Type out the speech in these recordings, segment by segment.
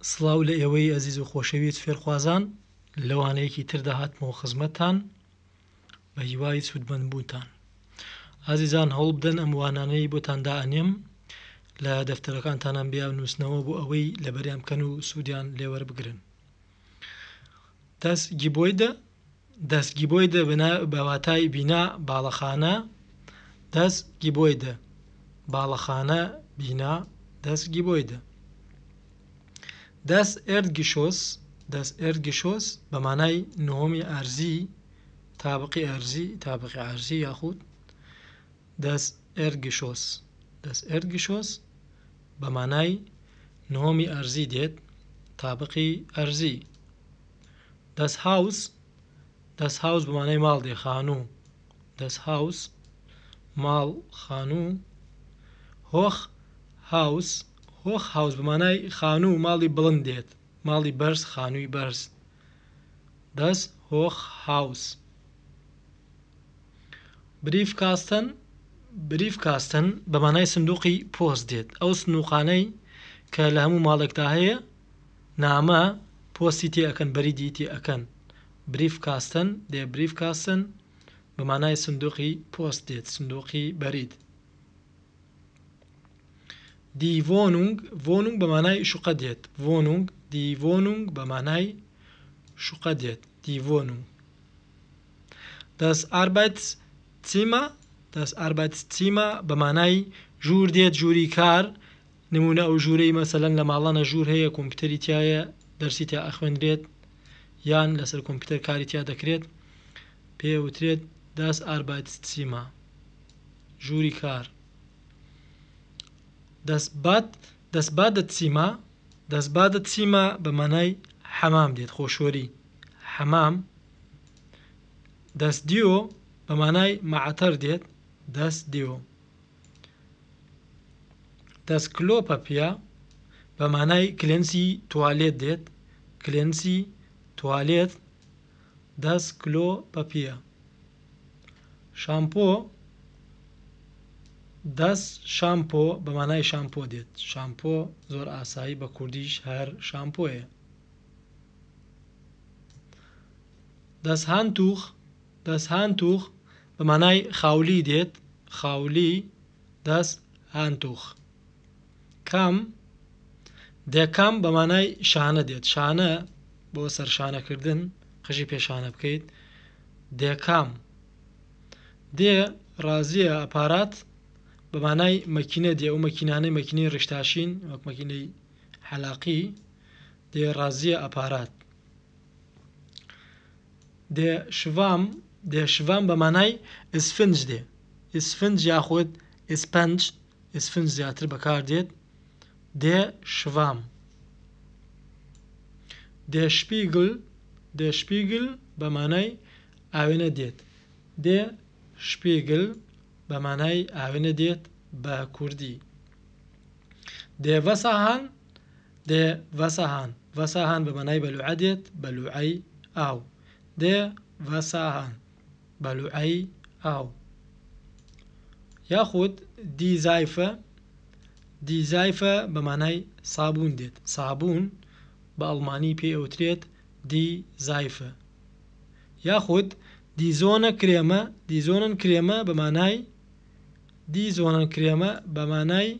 سڵاو لە ئێوەی ئەزیز و خۆشەویست فێرخوازان لە وانەیەکی تردا هاتمەوە خزمەتتان بە هیوای سوودمەند بوونتان. ئازیزان هەوڵ بدەن ئەم وانانەی بۆتان دائەنێم لە دەفتەرەکانتانان بیاننووسنەوە بۆ ئەوەی لەبەریان بکەن و سوودیان لێوەربگرن. Das Gebäude Das Gebäude بە واتای بینا باڵەخانە Das Gebäude باڵەخانە بینا Das Gebäude Das Erdgeschoss Das Erdgeschoss بە مانای نهۆمی ئەرزی تابقی ئەرزی تابقی عەرزی یاخود Das Erdgeschoss Das Erdgeschoss بە مانای نهۆمی ئەرزی دێت تابقی ئەرزی. Das Haus Das Haus بە مانای ماڵ دێ خانوو Das Haus ماڵ خانوو Hochhaus Hochhaus بە مانای خانوو ماڵی بڵند دێت ماڵی بەرز خانووی بەرز Das Hochhaus Briefkasten Briefkasten بە مانای سندوقی پۆست دێت ئەو سندوقانەی کە لە هەموو ماڵێکدا هەیە نامە پۆستی تێ ئەکەن بەریدی تێ ئەکەن Briefkasten der Briefkasten بە مانای سندوقی پۆست دێت سندوقی بەرید Die Wohnung Wohnung بە مانای شوقە دێت Wohnung Die Wohnung بە مانای شوقە دێت Die Wohnung Das Arbeitszimmer Das Arbeitszimmer بە مانای ژوور دێت ژووری کار نموونە ئەو ژوورەی مەسەلەن لە ماڵانە ژوور هەیە کۆمپیوتەری تیایە دەرسی تیا ئەخوێنرێت یان لەسەر کۆمپیوتەر کاری تیا دەکرێت پێ وترێت Das Arbeitszimmer ژووری کار Das Bad Das Badezimmer Das Badezimmer بە مانای حەمام دێت خۆشۆری حەمام Das Deo بە مانای مەعەتەر دێت Das Deo Das Klopapier بە مانای کلێنسی توالێت دێت، کلێنسی توالێت Das Klopapier. شامپۆ Das Shampoo بە مانای شامپۆ دێت، شامپۆ زۆر ئاسایی بە کوردیش هەر شامپۆیە. Das Handtuch Das Handtuch بە مانای خاولی دێت، خاولی Das Handtuch. Kamm Der Kamm بە مانای شانە دێت، شانە بۆ سەرشانەکردن قژی پێ شانە بکەیت Der Kamm. Der Rasierapparat بە مانای مەکینە دێ، ئەو مەکینانەی مەکینەی ڕیشتاشین وەک مەکینەی حەلاقی Der Rasierapparat. Der Schwamm Der Schwamm بە مانای ئیسفنج دێ، ئیسفنج یاخود ئیسپەنج، ئیسفنج زیاتر بەکار دێت، Der Schwamm. Der Spiegel Der Spiegel بە مانای ئاوێنە دێت، Der Spiegel بە مانای ئاوێنە دێت بە کوردی. Der Wasserhahn Der Wasserhahn Wasserhahn بە مانای بەلوعە دێت، بەلوعەی ئاو. Der Wasserhahn بەلوعەی ئاو. یاخود Die Seife Die Seife بە مانای سابوون دێت. سابوون بە ئەڵمانی پێی ئەوترێت Die Seife. یاخود Die Sonnencreme Die Sonnencreme بە مانای Die Sonnencreme بە مانای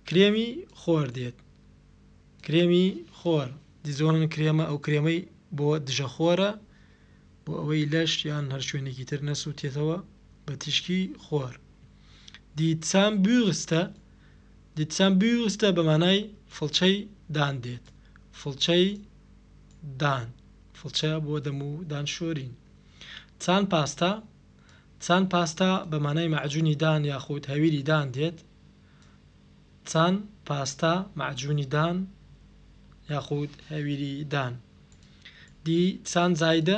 کرێمی خۆر دێت. کرێمی خۆر Die Sonnencreme ئەو کرێمەی بۆ دژە خۆرە بۆ ئەوەی لەش یان هەر شوێنێکی تر نەسووتێتەوە بە تیشکی خۆر. Die Zahnbürste Die Zahnbürste بە مانای فڵچەی دان دێت. فڵچەی دان فڵچە بۆ دەم و دان شۆرین. Zahnpasta Zahnpasta بە مانای مەعجونی دان یاخود هەویری دان دێت. Zahnpasta مەعجونی دان یاخود هەویری دان. Die Zahnseide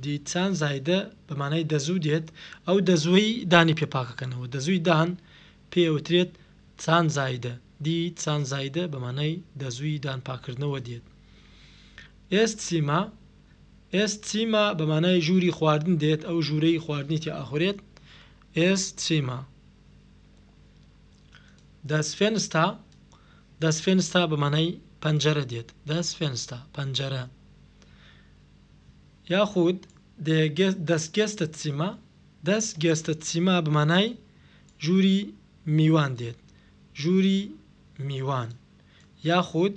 Die Zahnseide بە مانای دەزوو دێت، ئەو دەزووەی دانی پێ پاکەکەنەوە، دەزووی دان پێی ئەوترێت Zahnseide. Die Zahnseide بە مانای دەزووی دان پاکردنەوە دێت. Esszimmer Esszimmer بە مانای ژووری خواردن دێت، ئەو ژوورەی خواردنی تیا ئەخورێت Esszimmer. Das Fenster. Das Fenster بە مانای پەنجەرە دێت. Das Fenster، پەنجەرە. یاخود Das Gästezimmer، Das Gästezimmer بە مانای ژووری میوان دێت. ژووری میوان. یاخود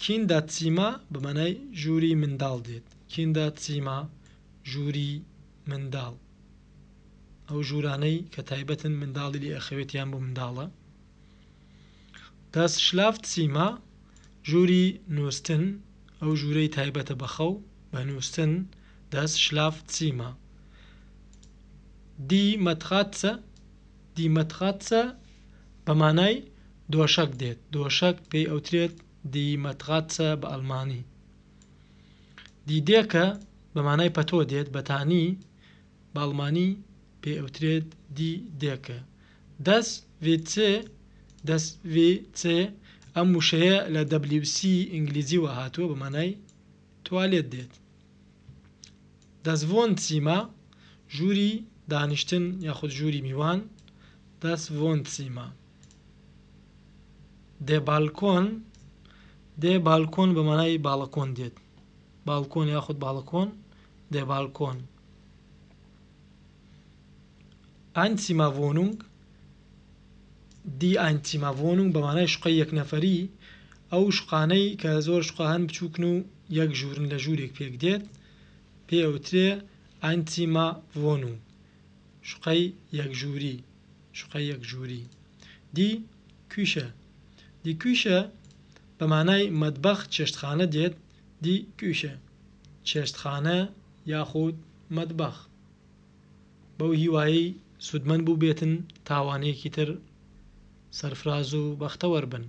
Kinderzimmer بە مانای ژووری منداڵ دێت. Kinderzimmer، ژووری منداڵ. ئەو ژوورانەی کە تایبەتن منداڵی لێ ئەخەوێت یان بۆ منداڵە. Das Schlafzimmer، ژووری نووستن، ئەو ژوورەی تایبەتە بە خەو، بە نووستن، Das Schlafzimmer. Die Matratze، Die Matratze بە مانای دۆشەک دێت، دۆشەک پێی ئەوترێت Die Matratze بە ئەڵمانی. Die Decke بە مانای پەتۆ دێت، بەتانی، بە ئەڵمانی پێی ئەوترێت Die Decke. Das WC، Das WC، ئەم وشەیە لە WC ئینگلیزیوە هاتووە بە مانای توالێت دێت. Das Wohnzimmer، ژووری دانیشتن یاخود ژووری میوان، Das Wohnzimmer. Der Balkon، Der Balkon بە مانای باڵەکۆن دێت. باڵکۆن یاخود باڵەکۆن، Der Balkon. Einzimmerwohnung، Die Einzimmerwohnung بە مانای شوقەی یەک نەفەری، ئەو شوقانەی کە زۆر شوقە هەن بچووکن و یەک ژوورن لە ژوورێک پێک دێت، پێی ئەوترێ Einzimmerwohnung، شوقەی یەک ژووری، شوقەی یەک ژووری. Die Küche، Die Küche بە مانای مەتبەخ چێشتخانە دێت، Die Küche چێشتخانە یاخود مەتبەخ. بەو هیوایەی سوودمەند بووبێتن تا وانەیەکی تر سەرفراز و بەختەوەر بن.